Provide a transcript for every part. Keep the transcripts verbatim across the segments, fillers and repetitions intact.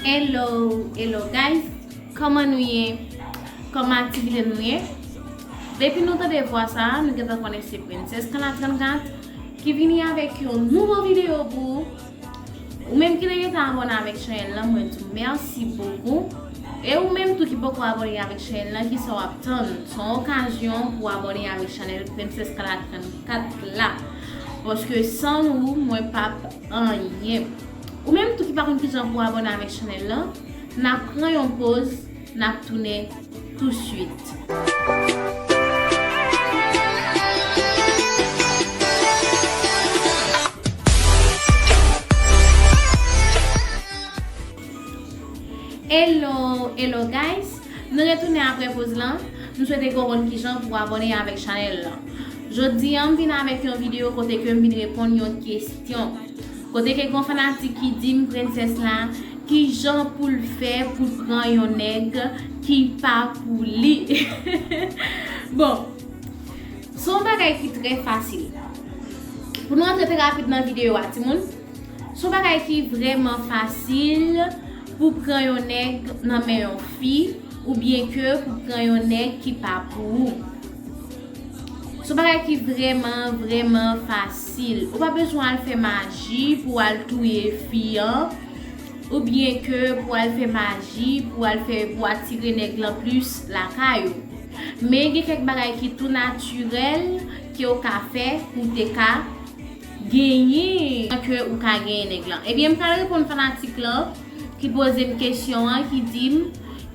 Hello, hello guys. Kòman nou ye? Kòman aktivite nou ye? Depi nou tande vwa sa, nou gentan konnen se Princess Kala trannkat ki vini avèk yon nouvo videyo pou ou. Ou menm ki te gentan abòne avèk chanèl lan, mwen di w mèsi bokou. E ou menm tou ki poko abòne avèk chanèl lan, kisa w ap tann? Se yon okazyon pou w abòne avèk chanèl Princess Kala trannkat la. Paske san ou, mwen p ap anyen. Ou menm tou ki pa konn kijan pou abòne avèk chanèl lan, n ap pran yon poz, n ap tounen touswit. Hello, hello guys. Nou retounen apre poz lan. M swete ke w konn kijan pou abòne avèk chanèl lan. Jodi a, m vin avèk yon videyo kote ke m vin reponn yon kesyon. Kote ke gen yon fanatik ki di m, Princess la, kijan pou l fè pou l pran yon nèg ki pa pou li? Bon, se yon bagay ki trè fasil. Pou nou antre trè rapid nan videyo a, timoun, se yon bagay ki vrèman fasil pou pran yon nèg nan men yon fi, oubyen ke pou pran yon nèg ki pa pou ou. Se yon bagay ki vrèman, vrèman fasil. Ou pa bezwen al fè maji pou al touye fi an, oubyen ke pou al fè maji pou al fè, pou atire nèg lan plis lakay ou. Men gen kèk bagay ki tou natirèl ke w ka fè pou w te ka genyen, ke ou ka genyen nèg lan. Ebyen, m pral reponn fanatik lan ki poze m kesyon an, ki di m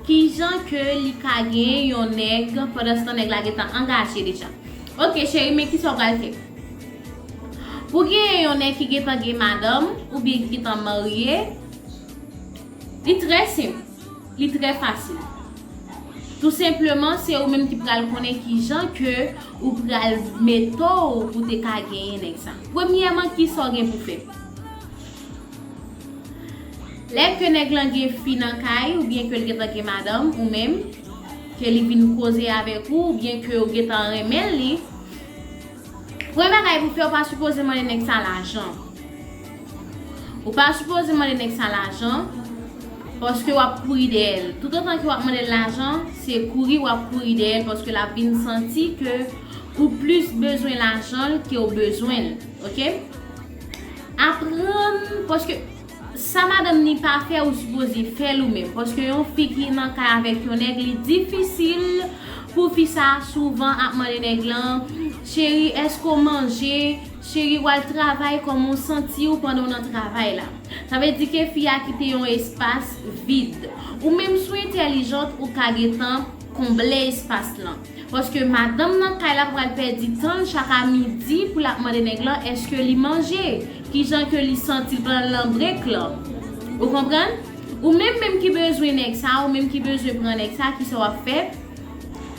kijan ke li ka genyen yon nèg pandan se tan nèg la gentan angaje deja. Ok, cheri, men kisa w pral fè? Pou genyen yon nèg ki gentan gen madanm oubyen ki gentan marye, li trè senp, li trè fasil. Tou senpleman, se ou menm ki pral konnen kijan ke ou pral mete w pou te ka genyen nèg sa. Premyèman, kisa w gen pou fè? Lè ke nèg lan gen fi nan kay, oubyen ke l gentan gen madanm, ou menm, ke li vin koze avèk ou, oubyen ke ou gentan renmen li, premye bagay pou fè, ou pa sipoze mande nèg sa lajan. Ou pa sipoze mande nèg sa lajan, paske w ap kouri dèyè l. Toutotan ke w ap mande l lajan, se kouri w ap kouri dèyè l, paske l ap vin santi ke ou plis bezwen lajan l ke w bezwen l, ok? Aprann, paske sa madanm ni pa fè, ou sipoze fè l ou menm. Paske yon fi ki nan kay avèk yon nèg, li difisil pou fi sa souvan ap mande nèg lan, cheri, èske w manje? Cheri, w al travay, kòman w santi w pandan w nan travay la? Sa vle di ke fi a kite yon espas vid. Ou menm, si w entèlijant, ou ka gentan konble espas lan. Paske madanm nan kay la pral pèdi tan l chak a midi pou l ap mande nèg lan èske li manje, kijan ke li santi l pandan l nan brek lan. Ou konprann? Ou menm menm ki bezwen nèg sa, ou menm ki bezwen pran nèg sa, kisa w ap fè?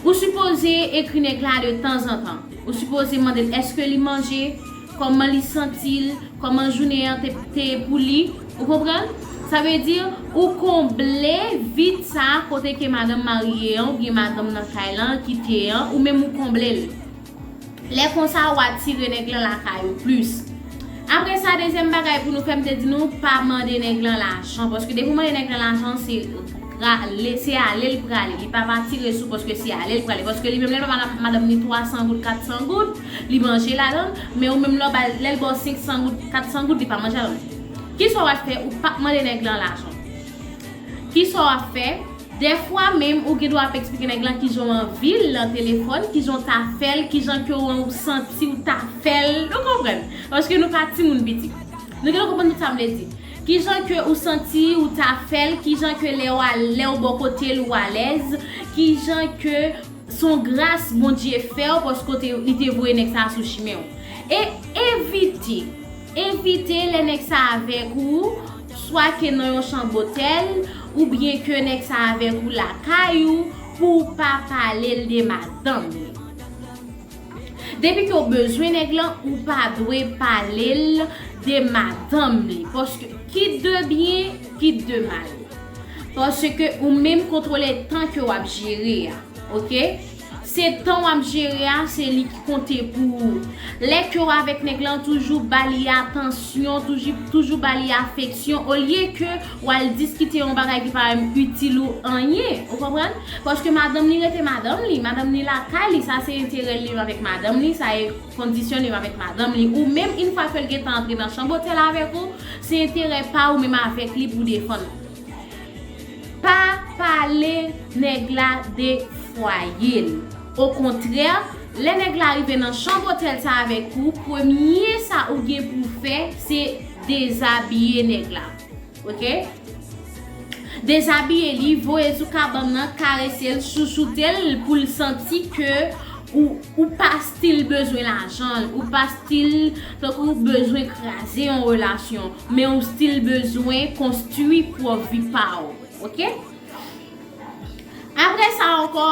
Ou sipoze ekri nèg la de tanzantan. Ou sipoze mande l èske li manje, kòman li santi l, kòman jounen an te, te ye pou li. Ou konprann? Sa vle di, ou konble vid sa kote ke madanm marye an oubyen madanm nan kay lan kite an, ou menm ou konble l. Lè konsa, w atire nèg lan lakay ou plis. Apre sa, dezyèm bagay pou nou fè, m te di nou, pa mande nèg lan lajan. Paske depi w mande nèg lan lajan, se rale, se ale l prale. Li p ap atire sou, paske se ale l prale. Paske li menm, lè l ba madanm, madanm ni twa san goud, kat san goud, li manje ladan l. Men ou menm, lè w ba l, lè l ba w senk san goud, kat san goud, li pa manje ladan l. Kisa w ap fè? Ou p ap mande nèg lan lajan. Kisa w ap fè? Dèfwa menm, ou gen dwa ap eksplike nèg lan kijan w anvi l nan telefòn, kijan w ta fè l, kijan ke w santi w ta fè l. Ou konprann? Paske nou pa timoun piti. Nou genlè konprann tout sa m vle di. Kijan ke ou santi w ta fè l, kijan ke lè w al-, lè w bò kote l ou alèz, kijan ke se yon gras Bondye fè w paske w te, li te voye nèg sa a sou chimen w. E evite, evite lè nèg sa avèk ou, swa ke nan yon chanm otèl, oubyen ke nèg sa avèk ou lakay ou, pou w pa pale l de madanm li. Depi ke w bezwen nèg lan, ou pa dwe pale l de madanm li. Paske kit de byen, kit de mal. Paske ou menm kontwole tan ke w ap jere a. Ok? Se tan w ap jere a, se li ki konte pou ou. Lè ke w avèk nèg lan, toujou ba li atansyon, toujou, toujou ba li afeksyon, olye ke w al diskite yon bagay ki pa menm itil ou anyen. Ou konprann? Paske madanm li rete madanm li, madanm li lakay li, sa se enterè li avèk madanm li, sa e kondisyon li avèk madanm li. Ou menm, yon fwa ke l gentan antre nan chanm otèl avèk ou, se enterè pa ou menm avèk li pou defann. Pa pale nèg la de fwaye l. Okontrè, lè nèg la rive nan chanm otèl sa avèk ou, premye sa ou gen pou fè, se dezabiye nèg la. Oke? Dezabiye li, voye l sou kabann nan, karese l, chouchoute l pou l santi ke ou, ou pa still bezwen lajan l, ou pa still tankou ou bezwen kraze yon relasyon, men ou still bezwen konstwi pwòp vi pa w. Oke? Apre sa ankò,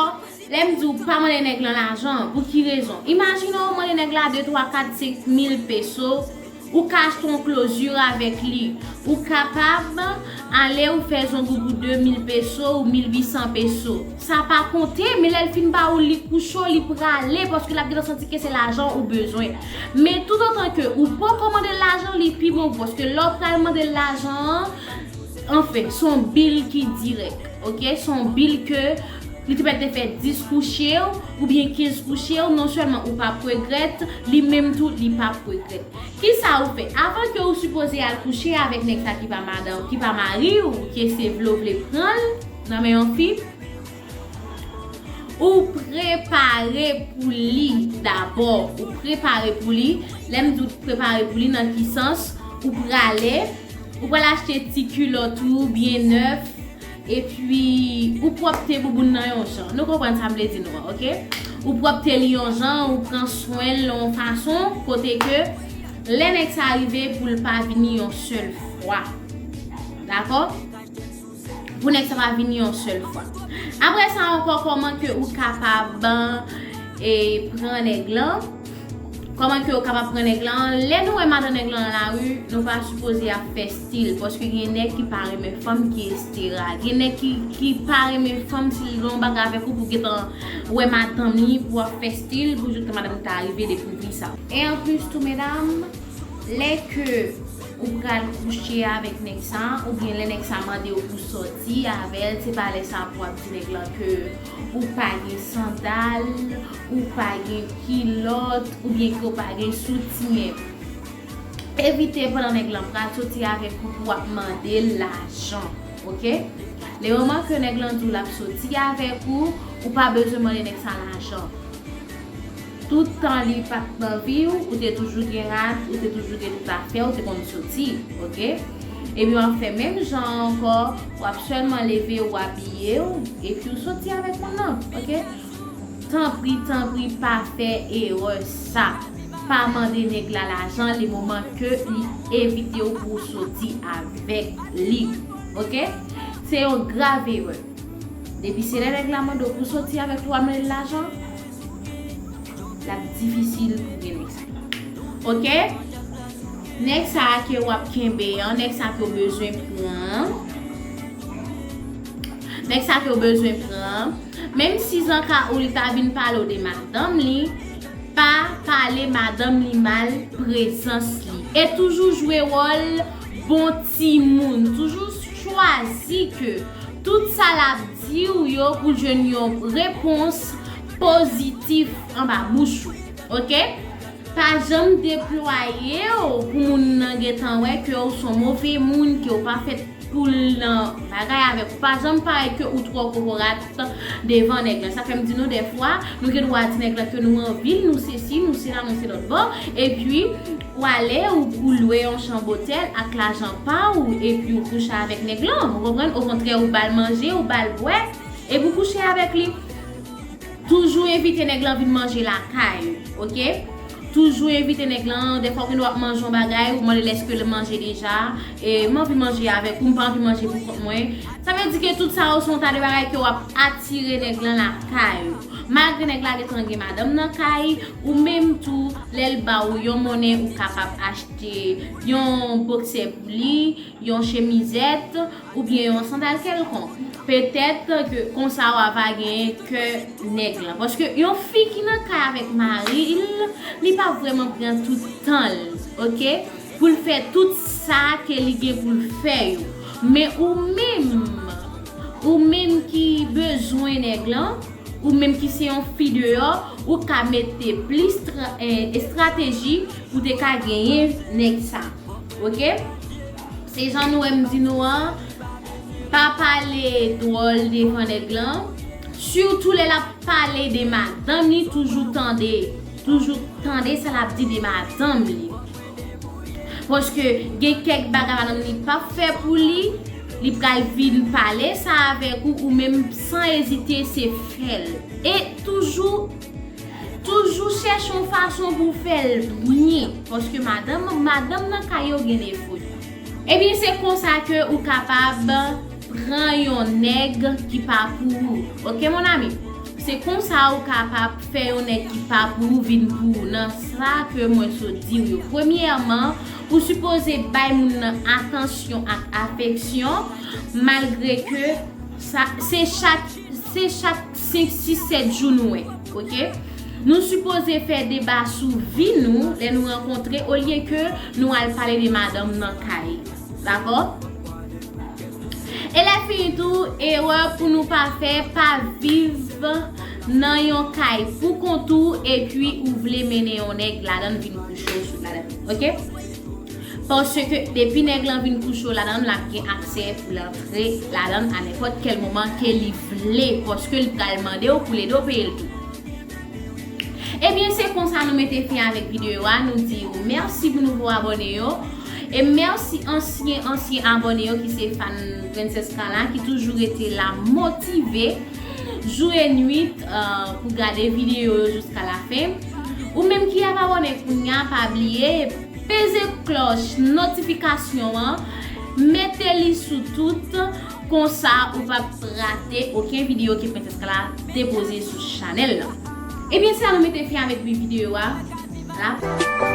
lè m di w pa mande nèg lan lajan, pou ki rezon? Imajine w mande nèg la de, twa, kat, senk mil peso, ou ka achte yon klozir avèk li. Ou kapab ale ou fè zongou pou de mil peso ou mil uit san peso. Sa pa konte, men lè l fin ba ou li kouche w, li prale, paske l ap gentan santi ke se lajan ou bezwen. Men toutotan ke ou poko mande l lajan, li pi bon, paske lè w pral mande l lajan an, anfen, se yon bil ki dirèk, oke? Se yon bil ke li te mèt te fè dis kouche w, oubyen kenz kouche w, non sèlman ou p ap regrèt, li menm tou, li p ap regrèt. Kisa ou fè? Avan ke ou sipoze al kouche avèk nèg sa ki pa madanm, ki pa mari w, ke se vle w vle pran l nan men yon fi, ou prepare pou li dabò. Ou prepare pou li. Lè m di w prepare pou li, nan ki sans? Ou prale, ou pral achte ti kilòt ou byen nèf, epi ou pwòpte bouboun nan yon jan. Nou konprann sa m vle di nou an, oke? Ou pwòpte li yon jan, ou pran swen l yon fason, kote ke lè nèg sa rive, pou l pa vini yon sèl fwa. Dakò? Pou nèg sa pa vini yon sèl fwa. Apre sa ankò, kòman ke ou kapab, e, pran nèg lan? Kòman ke ou kapab pran nèg lan? Lè nou wè madan nèg lan nan lari, nou pa sipoze ap fè stil, paske gen nèg ki pa renmen fanm ki estera. Gen nèg ki, ki pa renmen fanm, si l gen yon bagay avèk ou, pou gentan wè madanm li, pou ap fè stil, pou jouk madanm ta rive dekouvri sa. E anplis tou, medam, lè ke ou pral kouche avèk nèg sa, oubyen lè nèg sa mande w pou sòti avè l, se pa lè sa pou w ap di nèg lan ke ou pa gen sandal, ou pa gen kilòt, oubyen ke ou pa gen soutyen. Evite pandan nèg lan pral soti avèk ou pou w ap mande l lajan, oke? Le moman ke nèg lan di w l ap soti avèk ou, ou pa bezwen mande nèg sa lajan. Tout tan li pa t nan vi w, ou te toujou gen rad, ou te toujou gen tout afè w, ou te konn soti, oke? Epi w ap fè menm jan an ankò, w ap sèlman leve, w abiye w, epi w soti avèk moun nan, oke? Tanpri, tanpri, pa fè erè sa. Pa mande nèg la lajan le moman ke li envite w pou w soti avèk li, oke? Se yon grav erè. Depi se lè nèg la mande w pou soti avèk li, w ap mande l lajan, l ap difisil pou gen nèg sa. Oke? Nèg sa a ke w ap kenbe an, nèg sa ke w bezwen pran an, nèg sa ke w bezwen pran an, menm si zanka ou li ta vin pale w de madanm li, pa pale madanm li mal, prezans li. E toujou jwe wòl bon timoun. Toujou chwazi ke tout sa l ap di w yo pou jwenn yon repons pozitif anba bouch ou. Oke? Pa janm deplwaye w pou moun nan gentan wè ke w se yon move moun, ke w pa fèt pou l nan bagay avèk ou. Pa janm parèt ke ou twò kokorat devan nèg lan. Sa fè m di nou dèfwa, nou gen dwa di nèg lan ke nou anvi l, nou sesi, nou sela, nou se lòt bò. Epi, w ale, ou, ou lwe yon chanm otèl ak lajan pa w, epi w kouche avèk nèg lan. Ou konprann? Okontrè, ou ba l manje, ou ba l bwè, epi w kouche avèk li. Toujou envite nèg lan vin manje lakay ou, oke? Toujou envite nèg lan, dèfwa w gen dwa ap manje yon bagay, ou mande l èske l manje deja, e m anvi manje avèk ou, m pa anvi manje pou kont mwen. Sa vle di ke tout sa yo se yon ta de bagay ke w ap atire nèg lan lakay ou. Malgre nèg la gentan gen madanm nan kay, ou menm tou, lè l ba ou yon monnen, ou kapab achte yon boksè pou li, yon chemizèt, oubyen yon sandal kèlkonk. Petèt ke konsa w a va genyen kè nèg lan. Paske yon fi ki nan kay avèk mari l, li pa vrèman pran tout tan l, oke? Pou l fè tout sa ke li gen pou l fè yo. Men ou menm, ou menm ki bezwen nèg lan, ou menm ki se yon fi deyò, ou ka mete plis tra- eh, estrateji pou te ka genyen nèg sa. Oke? Se jan nou wè m di nou an, pa pale dwòl devan nèg lan. Sitou lè l ap pale de madanm li, toujou tande. Toujou tande sa l ap di de madanm li. Paske gen kèk bagay madanm li p ap fè pou li, li pral vin pale sa avèk ou, ou menm san ezite se fè l. E toujou, toujou chèche yon fason pou fè l byen. Paske madanm, madanm nan kay yo gen defo yo. Ebyen, se konsa ke ou kapab pran yon nèg ki pa pou ou. Oke, mon ami? Se konsa ou kapab fè yon nèg ki pa pou ou vin pou ou nan sa ke mwen sot di w yo. Premyèman, ou sipoze bay moun nan atansyon ak afeksyon, malgre ke sa, se chak, se chak senk, sis, sèt jou nou wè, oke? Nou sipoze fè deba sou vi nou lè nou rankontre, olye ke nou al pale de madanm nan kay. Dakò? E lè fini tou, erè pou nou pa fè, pa viv nan yon kay pou kont ou, epi ou vle mennen yon nèg ladan l vin kouche w sou ladan l, oke? Paske depi nèg lan vin kouche w ladan l, l ap gen aksè pou l antre ladan l a nenpòt kèl moman ke li vle, paske li pral mande w pou l ede w peye l tou. Ebyen, se konsa nou mete fen avèk videyo a. Nou di w mèsi pou nouvo abòne yo. E mèsi ansyen, ansyen abòne yo ki se fan Princess Carla, ki toujou rete la motive jou e nwit, euh, pou gade videyo yo jiska la fen. Ou menm ki ap abòne kounya, pa bliye peze klòch notifikasyon an, mete li sou tout, konsa ou p ap rate okenn videyo ke Princess Carla depoze sou chanèl lan. Ebyen, se la nou mete fen avèk videyo a. La.